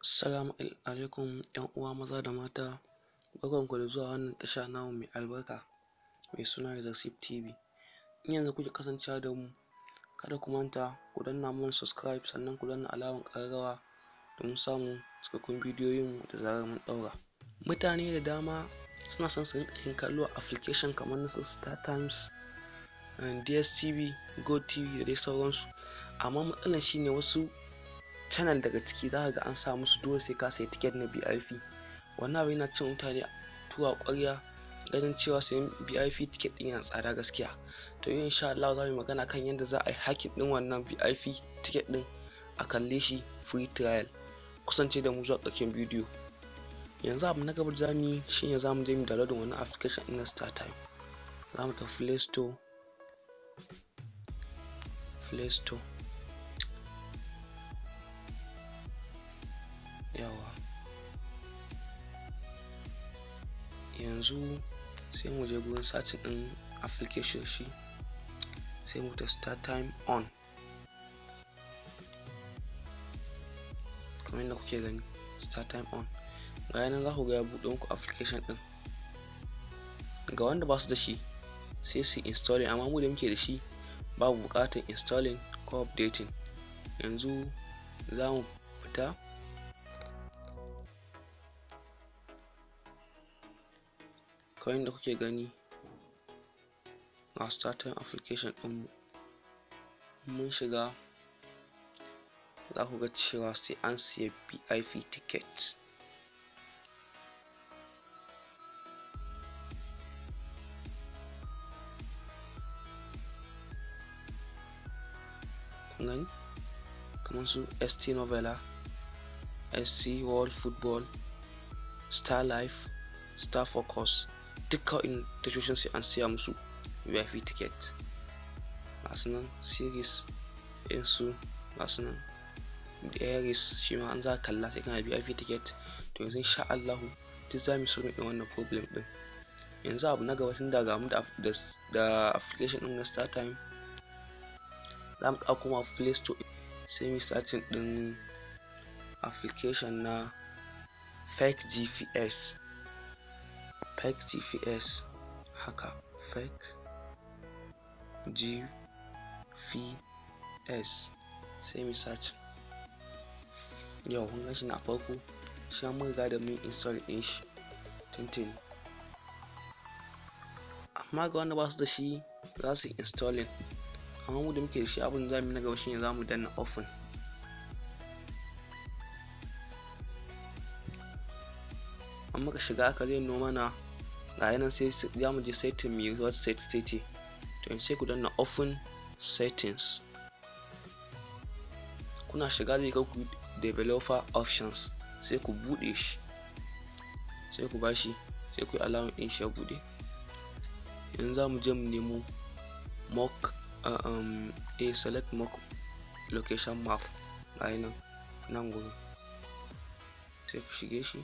Assalamu alaikum ‘yan uwa maza da mata, barkanku da zuwa wannan tasha namu mai albarka mai suna Zaksif TV. In yanzu kuke kasancewa da mu, kada ku manta ku danna mana subscribe, sannan ku danna alamar ƙararrawa domin samun cikakkun bidiyoyinmu da zarar mun ɗaura. Mutane da dama suna son su rinƙa yin kallo a application kamar na su StarTimes, DSTV, GoTV da dai sauransu. Amma matsalar shi ne wasu channel daga ciki za ka ga an sa musu dole sai ka sayi ticket na VIP. Wannan abu yana cin mutane tuwo a ƙwarya, ganin cewa sayan VIP ticket ɗin yana tsada gaskiya. To yau insha Allah za mu yi magana kan yadda za a yi hacking ɗin wannan VIP ticket ɗin a kalle shi free trial. Kusance da mu zuwa ƙarshen bidiyo. Yanzu abu na gaba da za mu yi shine za mu je mu downloading wannan application ɗin na StarTime. Za mu tafi Play Store. Play Store. Yawa. Yanzu sai mu je gurin searching ɗin application shi, sai mu ta StarTime on. Kamar yadda kuke gani, StarTime on. Ga nan za ku ga ya buɗe muku application ɗin. Ga wanda ba su da shi sai su installing, amma mu da muke da shi babu buƙatar installing ko updating. Yanzu za mu fita. Kamar yadda kuke gani, ga StarTime application ɗinmu. Mun shiga, za ku ga cewa sai an siya VIP ticket. Kun gani? Kamar su ST Novella, ST World Football, Star Life, Star Focus, dukka in tashoshin sai an siya musu VIP ticket. Ga su nan series ɗin su, ga su nan The Aries shi ma an za ka kalla sai kana VIP ticket. To yanzu insha Allahu duk za mu solve ɗin wannan problem ɗin. Yanzu abu na gaba, tun da ga mu da application ɗin na StarTime, za mu ƙara komawa Play Store sai mu searching ɗin application na fake GPS. Fake GPS haka, fake GPS sai mu search. Yau kun gan shi na farko, shi mun riga da mun install ɗin shi tuntuni. Amma ga wanda ba su da shi za su installing. Amma mu da muke da shi, abin da za mu yi na gaba shine za mu danna open. An muka shiga haka zai nuno mana, ga nan sai za mu je setting, mu yi what set state. To sai ku danna open settings. Kuna shiga zai kai ku developer options, sai ku buɗe shi, sai ku bashi, sai ku yi allowing ɗin shi ya buɗe. Yanzu za mu je mu nemo mock a select mock location map, ga nan nan gurin, sai ku shige shi.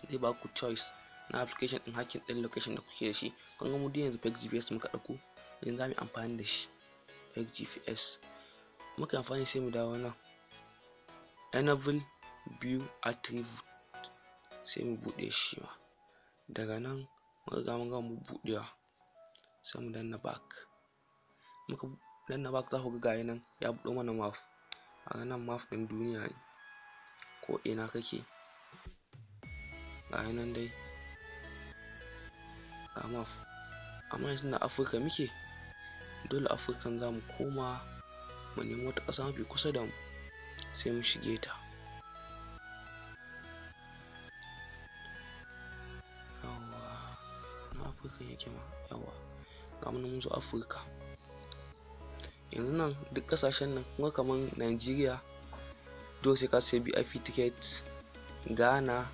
Zai ba ku choice na application ɗin hacking ɗin location da kuke da shi. Kun ga mu dai yanzu fake GPS muka ɗauko, yanzu za mu yi amfani da shi fake GPS muka amfani. Sai mu dawo nan enable view attribute, sai mu buɗe shi ma. Daga nan muka riga mun gama buɗewa, sai mu danna back. Muka danna back, za ku ga gayi nan ya buɗo mana map. A nan map ɗin duniya ne, ko ina kake, gayi nan dai ga map. Amma yanzu na Afirka muke, dole Afirkan za mu koma mu nemi wata ƙasa mafi kusa da mu sai mu shige ta. Yawwa, na Afirka yake ma, yawwa, ga mu nan mun zo Afirka. Yanzu nan duk ƙasashen nan kuma kamar Nigeria dole sai ka sayi VIP ticket, Ghana,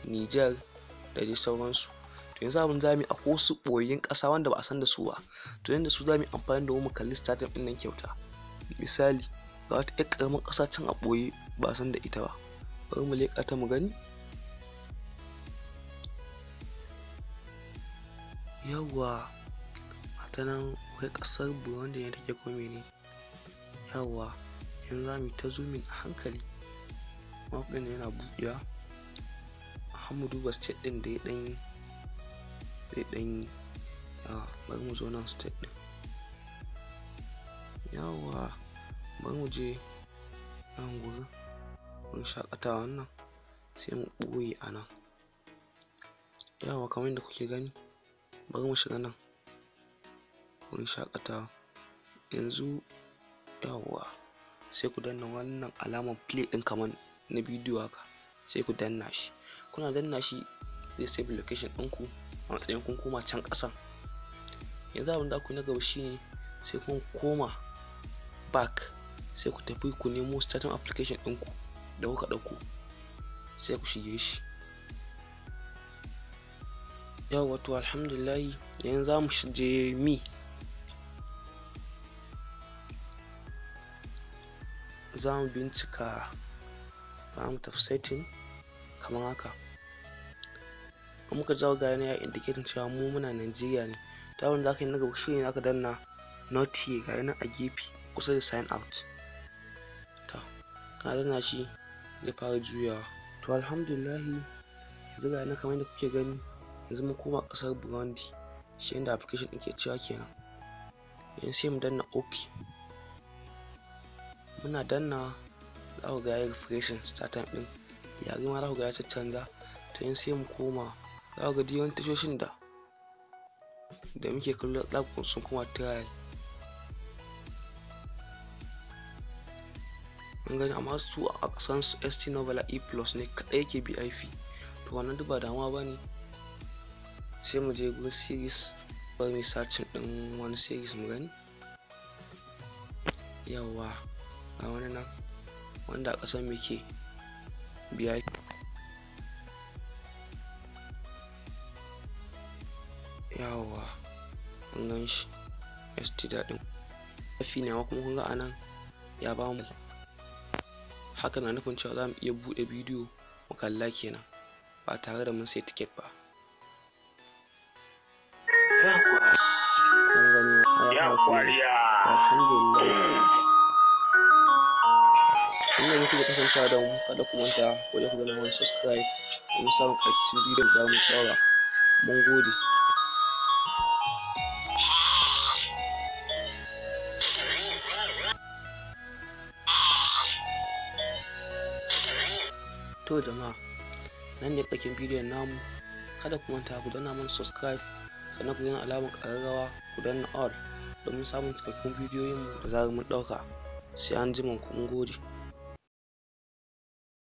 Niger da dai sauransu. To yanzu abin za mu yi, akwai wasu ɓoyayyun ƙasa wanda ba a san da su ba. To yanda su za mu yi amfani da mu kalli StarTime ɗin nan kyauta. Misali, ga wata ƴar ƙaramin ƙasa can a ɓoye ba a san da ita ba. Bari mu leƙa ta mu gani. Yawwa, ta nan wai ƙasar Burundi ne take ko mene. Yawwa, yanzu za mu yi ta zooming a hankali. Map ɗin yana buɗewa har mu duba state ɗin da ya ɗan yi, zai ɗan yi. Bari mu zo nan state ɗin. Yawwa, bari mu je nan gurin wurin shaƙatawan nan, sai mu ɓoye a nan. Yawwa, kamar yadda kuke gani, bari mu shiga nan wurin shaƙatawa yanzu. Yawwa, sai ku danna wannan alamar play ɗin kamar na bidiyo haka, sai ku danna shi. Kuna danna shi, zai save location ɗinku a matsayin kun koma can ƙasan. Yanzu abin da ku yi na gaba shine sai kun koma back, sai ku tafi ku nemo StarTimes application ɗinku da kuka ɗauko, sai ku shige shi. Yawwa, to alhamdulillahi, yanzu za mu je mi za mu bincika, za mu tafi setting kamar haka. In muka jawo, ga yana ya indicating cewa mu muna Najeriya ne. To abin da zaka yi na gaba shine zaka danna not here, ga yana a gefe kusa da sign out. To kana danna shi, zai fara juyawa. To alhamdulillahi, yanzu ga yana kamar yadda kuke gani, yanzu mun koma ƙasar Burundi, shi inda application ɗin ke cewa kenan. Yanzu sai mu danna OK. Muna danna, za ku ga ya yi refreshing StarTimes ɗin, yare ma za ku ga ya caccanza. To yanzu sai mu koma, za ku ga duk yawan tashoshin da muke kallo za ku sun koma trial. Mun gani, amma su a ƙasan ST Novella E Plus ne kaɗai yake BIP. To wannan duk ba damuwa ba ne. Sai mu je gurin series, bari mu searching ɗin wani series mu gani. Yawwa, ga wani nan wanda a ƙasan muke BIP. Yawwa, mun gan shi, ST daɗin fi ne, amma kuma kun ga anan ya bamu. Haka na nufin cewa za mu iya buɗe bidiyo mu kalla kenan ba tare da mun sayi ticket ba. Kun gani ya fara. Alhamdulillah, inda muke da kasancewa da mu, kada ku manta wajen ku danna mana subscribe domin samun ƙarshen bidiyon da mu ɗaura. Mun gode. To jama'a, nan ne ƙarshen bidiyon namu. Kada ku manta ku danna mana subscribe, sannan ku danna alamar ƙararrawa, ku danna all domin samun cikakkun bidiyoyinmu da zarar mun ɗauka. Sai an jima ku, mun gode.